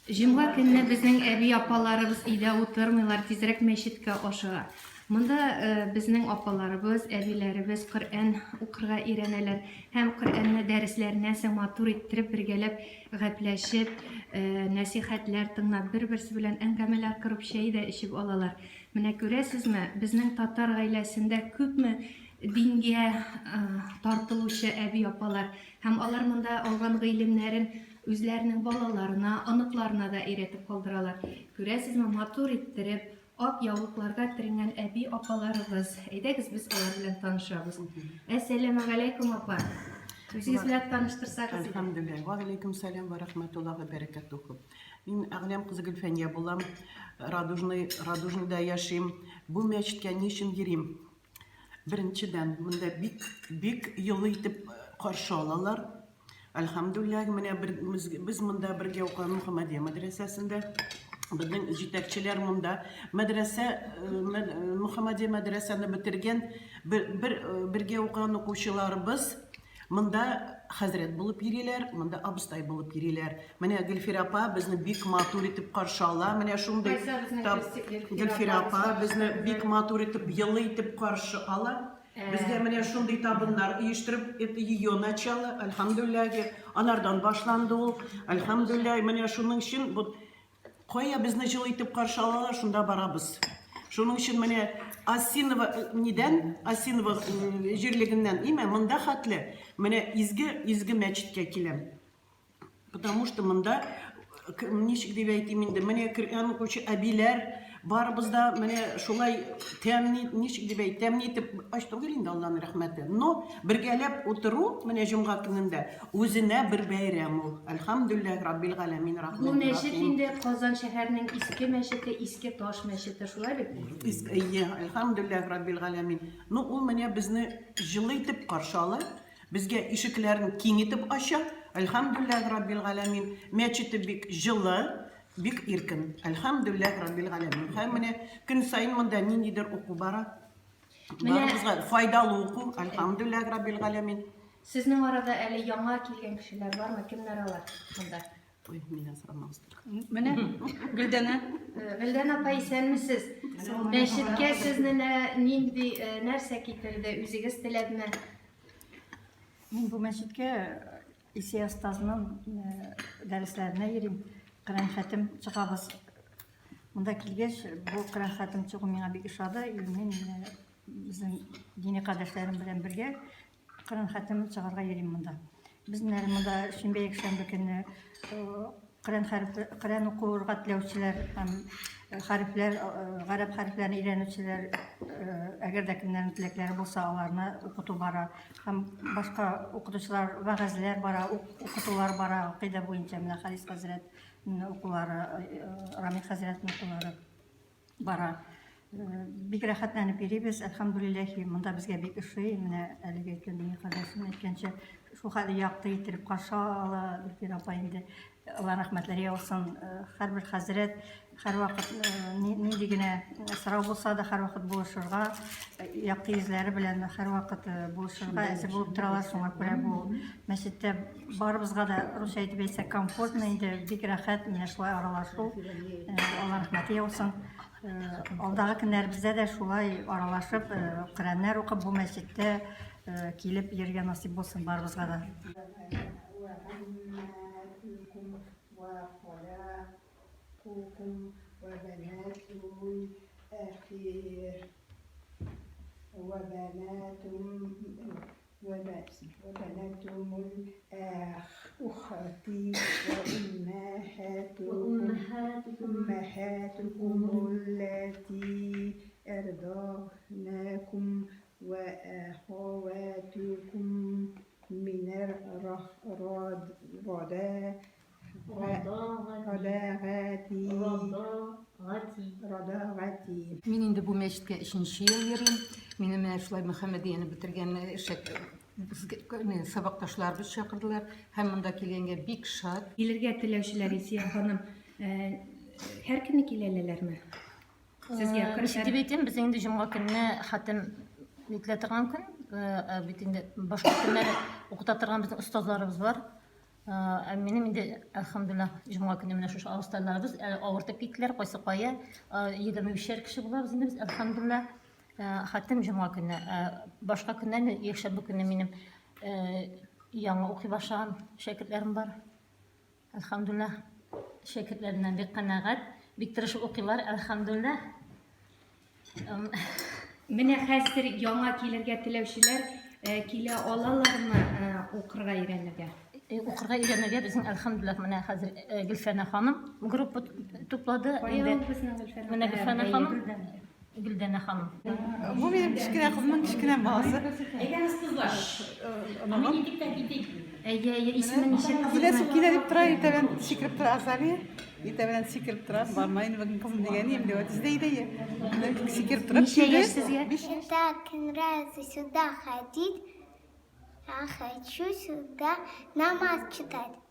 Җомга көнне безнең әби-апаларыбыз өйдә утырмыйлар, тизрәк мәчеткә ашыга. Монда э, безнең апаларыбыз, әбиләребез Коръән укырга өйрәнәләр һәм Коръәнне дәресләреннән соң матур иттереп бергәләп гәпләшеп, э, нәсихәтләр тыңлап, бер-берсе белән әңгәмәләр корып чәй дә эчеп алалар. Менә күрәсезме, безнең татар гаиләсендә күпме дингә э, тартылучы әби-апалар һәм алар монда алган гыйлемнәрен Үзләренең балаларына, оныкларына да өйрәтеп калдыралар. Күрәсезме, матур иттереп, ак яулыкларга төренгән әби-апаларыбыз. Әйдәгез, без алар белән танышабыз. Әссәламегаләйкүм, апа. Үзегез белән таныштырсагыз иде. Әлхәмдүлилләһ. Ва галәйкүм сәлам ва рәхмәтуллаһ ва бәрәкәтүһү. Мин Әгъләм кызы Гөлфәния булам. Радужный, Радужныйда яшим. Бу мәчеткә ни өчен йөрим? Беренчедән, монда бик, бик елы итеп каршы алалар. Әлхәмдүлилләһ, менә бер, без, без монда бергә укыган Мөхәммәдия мәдрәсәсендә. Безнең җитәкчеләр монда. Мәдрәсә, э, э, Мөхәммәдия мәдрәсәне бетергән бер, бер, э, бергә укыган укучыларыбыз монда хәзрәт булып йөриләр, монда абыстай булып йөриләр. Менә Гөлфирә апа безне бик матур итеп каршы ала. Менә шундый Гөлфирә апа безне бик матур итеп, елы итеп каршы ала. Безгә менә шундый табыннар оештырып, это ее начало, альхамдулилләһ, анардан башланды ул, альхамдулилләһ, менә шуның өчен вот кая безне җылы итеп каршы алалар, шунда барабыз. Шуның өчен менә Осиново э, нидән, Осиново э, җирлегеннән, имә монда хәтле менә изге изге мәчеткә киләм. Потому что монда, ничек дип әйтим инде, менә Коръән укучы әбиләр, барыбыз да менә шулай тәмни, ничек дип әйт, тәмни итеп, ач түгел инде Алланың рәхмәте. Но бергәләп утыру, менә җомга көнендә, үзенә бер бәйрәм ул. Әлхәмдүлилләһ Раббил галәмин Бу мәчет инде Казан шәһәренең иске мәчете, иске таш мәчете, шулай бит? Иске, әйе, әлхәмдүлилләһ Раббил галәмин. Ну, ул менә безне җылы итеп каршы ала. Безгә ишекләрен киң итеп ача. Әлхәмдүлилләһ Раббил галәмин. Мәчете бик җылы, бик иркен. Әлхәмдүлилләһ Раббил галәмин. Һәм менә көн саен монда ниндидер уку бара. Барыбызга файдалы уку. Әлхәмдүлилләһ Раббил галәмин. Сезнең арада әле яңа килгән кешеләр бармы? Кемнәр алар монда? Ой, миннән сорамагыз. Менә Гөлдәнә. Э, Гөлдәнә апа, исәнмесез. Мәчеткә сезне нинди э, нәрсә китерде? Үзегез теләдме? Мин бу мәчеткә Исия остазының дәресләренә йөрим. Коръән хәтем чыгабыз. Монда килгәч, бу Коръән хәтем чыгу миңа бик ошады. И мин безнең дини кардәшләрем белән бергә Коръән хәтем чыгарга йөрим монда. Безнең әле монда шимбә якшәмбе көнне Коръән хәреф, Коръән укырга теләүчеләр һәм хәрефләр, гарәп хәрефләрен өйрәнүчеләр, әгәр дә кемнәрнең теләкләре булса, аларны укыту бара. Һәм башка укытучылар, вәгазьләр бара, укытулар бара, гакыйдә буенча менә Харис хәзрәт укулары, Рамил хәзрәтнең укулары. бара. Э, бик рәхәтләнеп йөрибез, әлхәмдүлилләһи, монда безгә бик ошый. Менә әлеге әйткән дини кардәшем әйткәнчә, шул хәтле якты иттереп каршы ала Гөлфирә апа инде. Алла рәхмәтләре яусын. Э, һәрбер хәзрәт һәрвакыт э, нинди генә сорау булса да һәрвакыт булышырга, якты йөзләре белән һәрвакыт булышырга әзер булып торалар. Шуңа күрә бу мәчеттә Барыбызга да, русча әйтеп әйтсәк, комфортно инде, бик рәхәт менә шулай аралашу. Э, Алла рәхмәте яусын. Э, алдагы көннәребездә дә шулай аралашып, э, Коръәннәр укып бу мәчеттә килеп йөрергә насыйп булсын барыбызга да. وأمهاتكم اللاتي أرضعناكم وأخواتكم من الرضاعة رضاعتي. Мин инде бу мәчеткә өченче ел йөрим. Мине менә шулай Мөхәммәдияне бетергән сабакташларыбыз чакырдылар һәм монда килгәнгә бик шат. Килергә теләүчеләр, Илсөя ханым, һәр көнне килә алалармы? Сезгә Ничек дип әйтим, безнең инде җомга көнне хатем ителә торган көн, бит инде башка көннәр укыта торган безнең остазларыбыз бар. Ә минем инде, әлхәмдүлилләһ, җомга көнне менә шушы абыстайларыбыз әле авыртып киттеләр, кайсы кая. 25 кеше булабыз инде без, әлхәмдүлилләһ. Хәтем җомга көнне. Башка көннәрне, якшәмбе көнне минем яңа укый башлаган шәкертләрем бар. Әлхәмдүлилләһ, шәкертләремнән бик канәгать, бик тырышып укыйлар, әлхәмдүлилләһ. Менә хәзер яңа килергә теләүчеләр э, килә алалармы э, укырга өйрәнергә? Э, укырга өйрәнергә безнең әлхәмдүлилләһ менә хәзер Гөлфәнә ханым группа туплады. Кая ул безнең Гөлфәнә? Менә Гөлфәнә ханым. Гөлдәнә ханым. Бу минем кечкенә кызымның кечкенә баласы. Әйдәгез, кызлар. Оныгым. Әйе, әйе, исеме ничек кызыңның? Киләсе килә дип тора, иртә белән сикереп тора Азалия. Иртә белән сикереп тора, барма инде бүген кызым дигән идем, дип әтисе дә әйдә. Сикереп торып Ничә яшь сезгә? Мне так нравится сюда ходить. Я хочу сюда намаз читать.